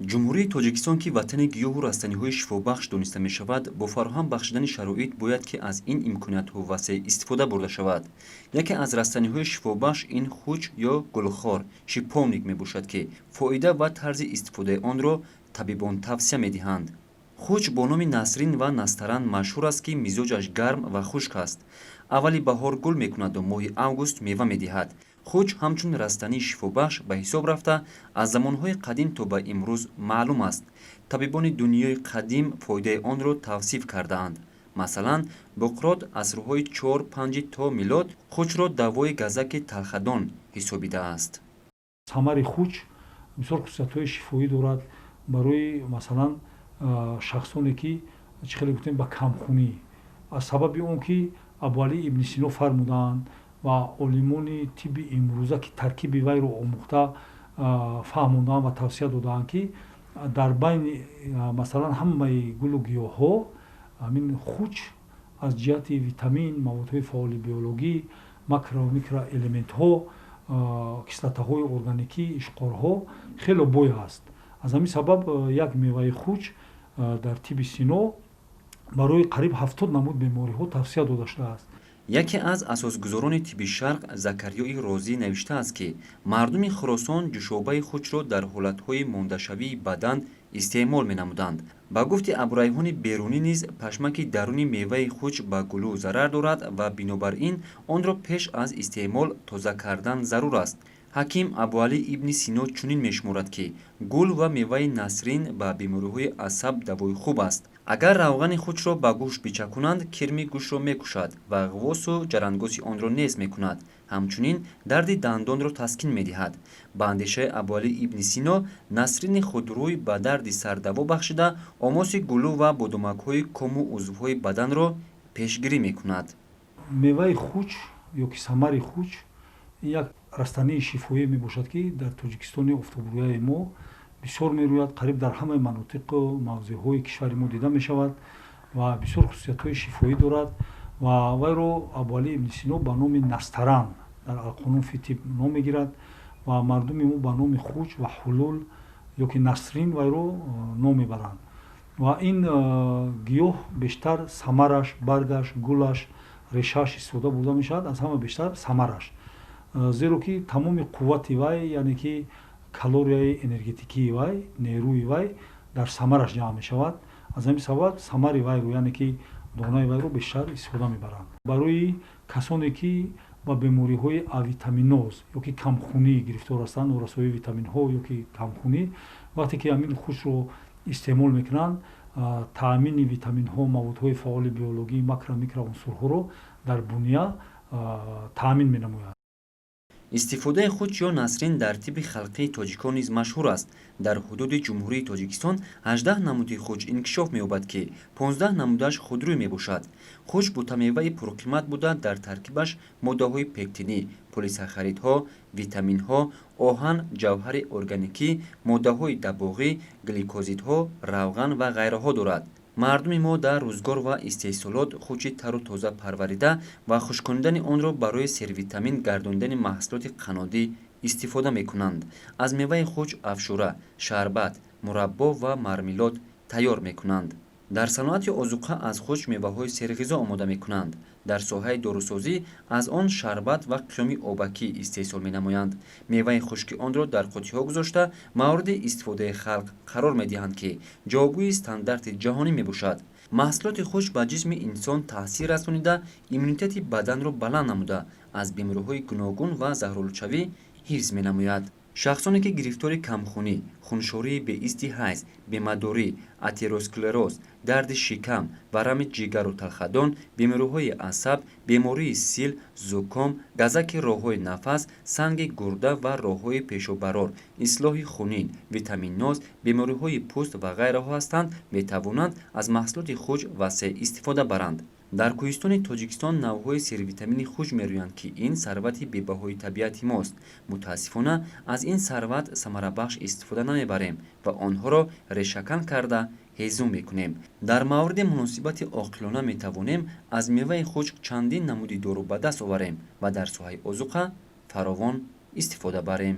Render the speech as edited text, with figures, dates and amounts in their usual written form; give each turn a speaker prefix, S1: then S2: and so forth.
S1: Ҷумҳурии Тоҷикистон, ки ватани гиёҳу растаниҳои шифобахш дониста мешавад, бо фароҳам бахшидани шароит бояд, ки аз ин имкониятҳо васеъ истифода бурда шавад. Яке аз растаниҳои шифобахш ин хуч ё гулхор, шиповник мебошад, ки фоида ва тарзи истифодаи онро табибон тавсия медиҳанд. Хуч бо номи насрин ва настаран машҳур аст, ки мизоҷаш гарм ва хушк аст. Аввали баҳор гул мекунаду моҳи август мева медиҳад. Хуч ҳамчун растании шифобахш ба ҳисоб рафта, аз замонҳои қадим то ба имрӯз маълум аст. Табибони дунёи қадим фоидаи онро тавсиф кардаанд. Масалан, Буқрот асрҳои 4-5 то милод хучро давои газаки талхадон ҳисобидааст.
S2: Самари хуч бисёр хусусиятҳои шифоӣ дорад. Барои масалан, шахсоне ки, чӣ хеле гуфтем, ба камхунӣ, аз сабаби он ки Абуалӣ ибни Сино фармудаанд ва олимони тибби имрӯза, ки таркиби вайро омӯхта, фаҳмондаанд ва тавсия додаанд, ки дар байни, масалан, ҳамаи гулу гиёҳҳо ҳамин хуч аз ҷиҳати витамин, маводҳои фаъоли биологӣ, макро микроэлементҳо, кислотаҳои органикӣ, ишқорҳо хело бой аст. Аз ҳамин сабаб як меваи хуч дар тибби Сино барои қариб 70 намуд бемориҳо тавсия дода шудааст.
S1: Яке аз асосгузорони тибби Шарқ, Закариёи Розӣ, навиштааст, ки мардуми Хуросон ҷӯшобаи хучро дар ҳолатҳои мондашавии бадан истеъмол менамуданд. Ба гуфти Абурайҳони Берунӣ низ, пашмаки даруни меваи хуч ба гулӯ зарар дорад ва бинобар ин онро пеш аз истеъмол тоза кардан зарур аст. Ҳаким Абуалӣ ибни Сино чунин мешуморад, ки гул ва меваи насрин ба бемориҳои асаб давои хуб аст. Агар равғани хучро ба гӯшт бичакунанд, кирми гӯштро мекушад ва ғуввосу ҷарангоси онро нест мекунад, ҳамчунин дарди дандонро таскин медиҳад. Ба андешаи Абуалӣ ибни Сино, насрини худрӯй ба дарди сар даво бахшида, омоси гулӯ ва бодомакҳои кому узвҳои баданро пешгирӣ мекунад.
S2: Меваи хуч ё ки самари хуч як растании шифоӣ мебошад, ки дар Тоҷикистони офтобрӯяи мо бисёр мерӯяд, қариб дар ҳамаи манотиқу мавзеъҳои кишвари мо дида мешавад ва бисёр хусусиятҳои шифоӣ дорад. Ва вайро Абуалӣ ибни Сино ба номи настаран дар Алқонун фи тиб ном мегирад ва мардуми мо ба номи хуч ва ҳулул ё ки насрин вайро ном мебаранд. Ва ин гиёҳ бештар самараш, баргаш, гулаш, решааш истифода бурда мешавад. Аз ҳама бештар самараш, зеро ки тамоми қуввати вай, яъне ки калорияи энергетикии вай, нерӯи вай дар самараш ҷамъ мешавад. Аз ҳамин сабаб самари вайро, яъне ки донаи вайро бештар истифода мебаранд. Барои касоне ки ба бемориҳои авитаминоз ё ки камхунӣ гирифтор ҳастанд, норасоии витаминҳо ё ки камхунӣ, вақте ки ҳамин хучро истеъмол мекунанд, таъмини витаминҳо, маводҳои фаъоли биологӣ, макро микроунсурҳоро дар буния таъмин менамояд.
S1: Истифодаи хуч ё насрин дар тибби халқии тоҷикон низ машҳур аст. Дар ҳудуди Ҷумҳурии Тоҷикистон 18 намуди хуч инкишоф меёбад, ки 15 намудаш худрӯй мебошад. Хуч бутамеваи пурқимат буда, дар таркибаш моддаҳои пектинӣ, полисахаридҳо, витаминҳо, оҳан, ҷавҳари органикӣ, моддаҳои дабоғӣ, гликозидҳо, равған ва ғайраҳо дорад. Мардуми мо дар рӯзгор ва истеҳсолот хучи тару тоза парварида ва хушконидани онро барои сервитамин гардонидани маҳсулоти қаннодӣ истифода мекунанд. Аз меваи хуч афшура, шарбат, мураббо ва мармелод тайёр мекунанд. Дар саноати озуқа аз хуч меваҳои серғизо омода мекунанд. Дар соҳаи дорусозӣ аз он шарбат ва қиёми обакӣ истеҳсол менамоянд. Меваи хушки онро дар қуттиҳо гузошта, мавриди истифодаи халқ қарор медиҳанд, ки ҷавобгӯи стандарти ҷаҳонӣ мебошад. Маҳсулоти хуч ба ҷисми инсон таъсир расонида, иммунитети баданро баланд намуда, аз бемориҳои гуногун ва заҳролудшавӣ ҳифз менамояд. Шахсоне ки гирифтори камхунӣ, хуншории беисти ҳайз, бемадорӣ, атеросклероз, дарди шикам, варами ҷигару талхадон, бемориҳои асаб, бемории сил, зуком, газаки роҳҳои нафас, санги гурда ва роҳҳои пешобарор, ислоҳи хунин, витаминоз, бемориҳои пӯст ва ғайраҳо ҳастанд, метавонанд аз маҳсулоти хуч васеъ истифода баранд. Дар кӯҳистони Тоҷикистон навъҳои сервитамини хуч мерӯянд, ки ин сарвати бебаҳои табиати мост. Мутаассифона, аз ин сарват самарабахш истифода намебарем ва онҳоро решакан карда, ҳезум мекунем. Дар мавриди муносибати оқилона метавонем аз меваи хуч чандин намуди дору ба даст оварем ва дар соҳаи озуқа фаровон истифода барем.